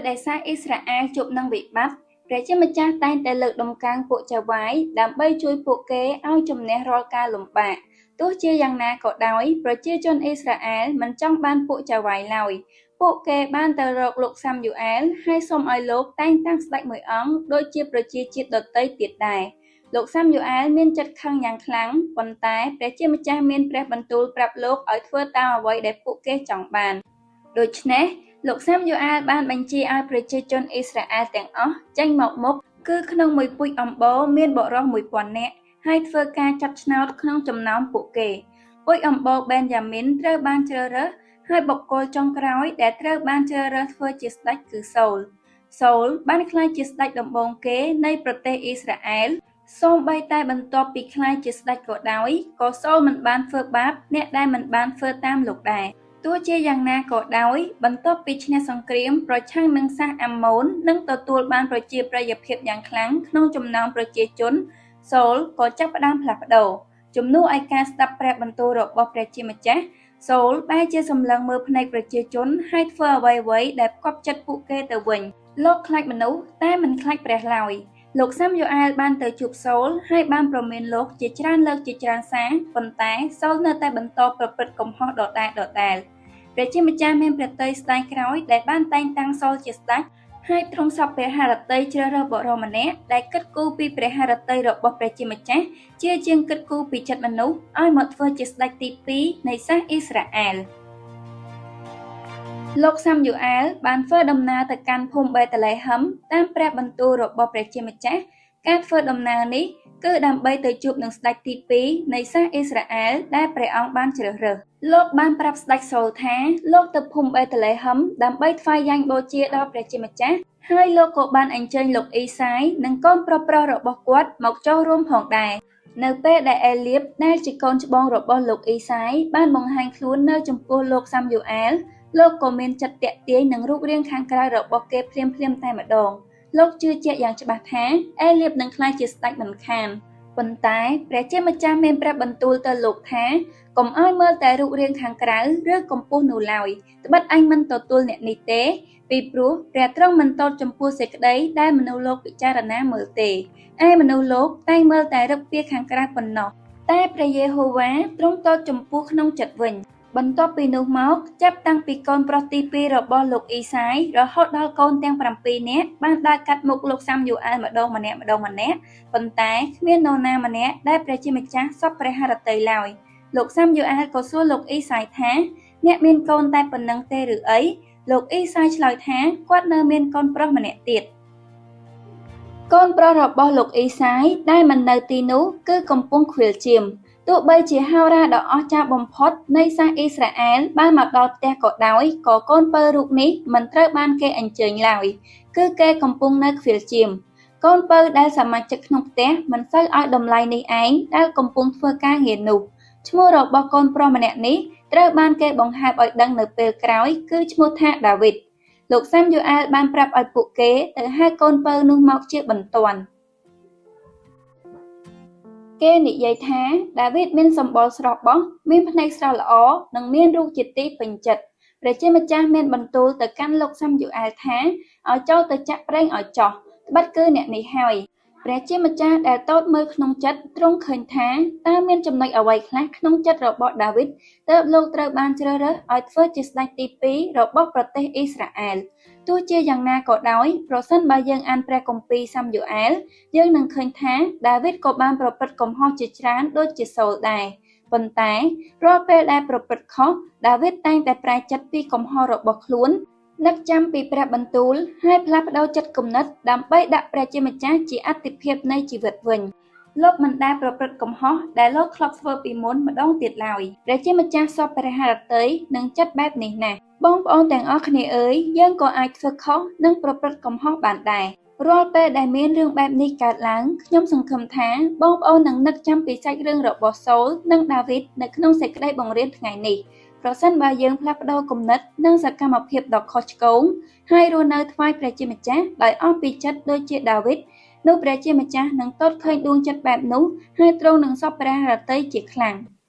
ដែលសាសអ៊ីស្រាអែលជួបនឹងវិបត្តិ ព្រះជាម្ចាស់តែងតែលើកតម្កើងពួកចៅហ្វាយដើម្បីជួយពួកគេឲ្យជម្នះរាល់ការលំបាក ទោះជាយ៉ាងណាក៏ដោយ ប្រជាជនអ៊ីស្រាអែលមិនចង់បានពួកចៅហ្វាយឡើយ ពួកគេបានទៅរកលោកសាមយូអែលហើយសុំឲ្យលោកតែងតាំងស្តេចមួយអង្គដូចជាប្រជាជាតិដទៃទៀតដែរ។ លោកសាមយូអែលមានចិត្តខឹងយ៉ាងខ្លាំង ប៉ុន្តែព្រះជាម្ចាស់មានព្រះបន្ទូលប្រាប់លោកឲ្យធ្វើតាមអ្វីដែលពួកគេចង់បាន។ ដូច្នេះ លោកសាមយូអែលបានបញ្ជាឲ្យប្រជាជនអ៊ីស្រាអែលទាំងអស់ចេញមកមុខ គឺក្នុងមួយពូជអំបូរមានបុរស1000នាក់ ហើយធ្វើការចាប់ឆ្នោតក្នុងចំណោមពួកគេ។ ពូជអំបូរបេនយ៉ាមីនត្រូវបានជ្រើសរើស ហើយបុគ្គលចុងក្រោយដែលត្រូវបានជ្រើសរើសធ្វើជាស្តេចគឺសូល។ សូលបានក្លាយជាស្តេចដំបូងគេនៃប្រទេសអ៊ីស្រាអែល សូម្បីតែបន្ទាប់ពីក្លាយជាស្តេចក៏ដោយ ក៏សូលមិនបានធ្វើបាបអ្នកដែលមិនបានធ្វើតាមលោកដែរ។ ទោះជាយ៉ាងណាក៏ដោយ បន្ទាប់ពីឈ្នះសង្គ្រាមប្រឆាំងនឹងសាសអាំម៉ូន និងទទួលបានប្រជាប្រិយភាពយ៉ាងខ្លាំងក្នុងចំណោមប្រជាជន សូលក៏ចាប់ផ្តើមផ្លាស់ប្ដូរ។ ជំនួសឲ្យការស្តាប់ព្រះបន្ទូលរបស់ព្រះជាម្ចាស់ សូលបែរជាសម្លឹងមើលភ្នែកប្រជាជនហើយធ្វើអ្វីៗដែលផ្គាប់ចិត្តពួកគេទៅវិញ។ លោកខ្លាចមនុស្សតែមិនខ្លាចព្រះឡើយ។ លោកសាមយូអែលបានទៅជួបសូលហើយបានព្រមានលោកជាច្រើនលើកជាច្រើនសារ ប៉ុន្តែសូលនៅតែបន្តប្រព្រឹត្តកំហុសដដែលៗ។ ព្រះជាម្ចាស់មានព្រះទ័យស្តាយក្រោយដែលបានតែងតាំងសូលជាស្តេច ហើយទ្រង់សព្វព្រះហឫទ័យជ្រើសរើសបុរសម្នាក់ដែលគិតគូរពីព្រះហឫទ័យរបស់ព្រះជាម្ចាស់ជាជាងគិតគូរពីចិត្តមនុស្សឲ្យមកធ្វើជាស្តេចទី2នៃសាសអ៊ីស្រាអែល។ លោកសាមយូអែលបានធ្វើដំណើរទៅកាន់ភូមិបេតលេហឹមតាមព្រះបន្ទូលរបស់ព្រះជាម្ចាស់។ ការធ្វើដំណើរនេះគឺដើម្បីទៅជួបនឹងស្តេចទី2នៃសាសអ៊ីស្រាអែលដែលព្រះអង្គបានជ្រើសរើស។ លោកបានប្រាប់ស្តេចសូលថាលោកទៅភូមិបេតលេហឹមដើម្បីថ្វាយយញ្ញបូជាដល់ព្រះជាម្ចាស់ ហើយលោកក៏បានអញ្ជើញលោកអ៊ីសាយនិងកូនប្រុសៗរបស់គាត់មកចូលរួមផងដែរ។ នៅពេលដែលអេលៀបដែលជាកូនច្បងរបស់លោកអ៊ីសាយបានបង្ហាញខ្លួននៅចំពោះលោកសាមយូអែល លោកក៏មានចិត្តទាក់ទាញនឹងរូបរាងខាងក្រៅរបស់គេភ្លាមៗតែម្ដង។ លោកជឿជាក់យ៉ាងច្បាស់ថាអេលៀបនឹងក្លាយជាស្តេចមិនខាន ប៉ុន្តែព្រះជាម្ចាស់មានព្រះបន្ទូលទៅលោកថា កុំឲ្យមើលតែរូបរាងខាងក្រៅឬកម្ពស់នោះឡើយ ត្បិតអញមិនទទួលអ្នកនេះទេ ពីព្រោះព្រះទ្រង់មិនទតចំពោះសេចក្តីដែលមនុស្សលោកពិចារណាមើលទេ ឯមនុស្សលោកតែងមើលតែឫកពាខាងក្រៅប៉ុណ្ណោះ តែព្រះយេហូវ៉ាទ្រង់ទតចំពោះក្នុងចិត្តវិញ។ បន្ទាប់ពីនោះមក ចាប់តាំងពីកូនប្រុសទី2របស់លោកអ៊ីសាយរហូតដល់កូនទាំង7នាក់បានដើរកាត់មុខលោកសាមយូអែលម្ដងម្នាក់ម្ដងម្នាក់ ប៉ុន្តែគ្មាននរណាម្នាក់ដែលព្រះជាម្ចាស់សព្វព្រះហឫទ័យឡើយ។ លោកសាមយូអែលក៏សួរលោកអ៊ីសាយថា អ្នកមានកូនតែប៉ុណ្ណឹងទេឬអី? លោកអ៊ីសាយឆ្លើយថាគាត់នៅមានកូនប្រុសម្នាក់ទៀត។ កូនប្រុសរបស់លោកអ៊ីសាយដែលមិននៅទីនោះគឺកំពុងខ្វៀលចៀម។ ទោះបីជាហោរាដ៏អស្ចារ្យបំផុតនៃសាសអ៊ីស្រាអែលបានមកដល់ផ្ទះក៏ដោយ ក៏កូនពៅរូបនេះមិនត្រូវបានគេអញ្ជើញឡើយ គឺគេកំពុងនៅខ្វៀលចៀម។ កូនពៅដែលសមាជិកក្នុងផ្ទះមិនសូវឲ្យតម្លៃនេះឯងដែលកំពុងធ្វើការងារនោះ។ ឈ្មោះរបស់កូនប្រុសម្នាក់នេះត្រូវបានគេបង្ហើបឲ្យដឹងនៅពេលក្រោយ គឺឈ្មោះថាដាវីត។ លោកសាមយូអែលបានប្រាប់ឲ្យពួកគេទៅហៅកូនពៅនោះមកជាបន្ទាន់។ គេនិយាយថាដាវីតមានសម្បុរស្រស់បោះ មានភ្នែកស្រស់ល្អ និងមានរូបជាទីពេញចិត្ត។ ព្រះជាម្ចាស់មានបន្ទូលទៅកាន់លោកសាមយូអែលថាឲ្យចូលទៅចាក់ប្រេងឲ្យចុះ ត្បិតគឺអ្នកនេះហើយ។ ព្រះជាម្ចាស់ដែលទតមើលក្នុងចិត្តទ្រង់ឃើញថាតើមានចំណុចអ្វីខ្លះក្នុងចិត្តរបស់ដាវីតទើបលោកត្រូវបានជ្រើសរើសឲ្យធ្វើជាស្តេចទី2របស់ប្រទេសអ៊ីស្រាអែល។ ទោះជាយ៉ាងណាក៏ដោយ ប្រសិនបើយើងអានព្រះគម្ពីរសាមយូអែល យើងនឹងឃើញថាដាវីតក៏បានប្រព្រឹត្តកំហុសជាច្រើនដូចជាសូលដែរ ប៉ុន្តែរាល់ពេលដែលប្រព្រឹត្តខុស ដាវីតតែងតែប្រែចិត្តពីកំហុសរបស់ខ្លួន នឹកចាំពីព្រះបន្ទូល ហើយផ្លាស់ប្ដូរចិត្តគំនិតដើម្បីដាក់ព្រះជាម្ចាស់ជាអាទិភាពនៃជីវិតវិញ។ លោកមិនដែលប្រព្រឹត្តកំហុសដែលលោកធ្លាប់ធ្វើពីមុនម្ដងទៀតឡើយ។ ព្រះជាម្ចាស់សព្វព្រះហឫទ័យនឹងចិត្តបែបនេះណាស់។ បងប្អូនទាំងអស់គ្នាអើយ យើងក៏អាចធ្វើខុសនិងប្រព្រឹត្តកំហុសបានដែរ។ រាល់ពេលដែលមានរឿងបែបនេះកើតឡើង ខ្ញុំសង្ឃឹមថាបងប្អូននឹងនឹកចាំពីសាច់រឿងរបស់សូលនិងដាវីតនៅក្នុងសេចក្តីបង្រៀនថ្ងៃនេះ។ ប្រសិនបើយើងផ្លាស់ប្ដូរគំនិតនិងសកម្មភាពដ៏ខុសឆ្គង ហើយរស់នៅថ្វាយព្រះជាម្ចាស់ដោយអស់ពីចិត្តដូចជាដាវីត នោះព្រះជាម្ចាស់នឹងទតឃើញដួងចិត្តបែបនោះ ហើយទ្រង់នឹងសព្វព្រះហឫទ័យជាខ្លាំង។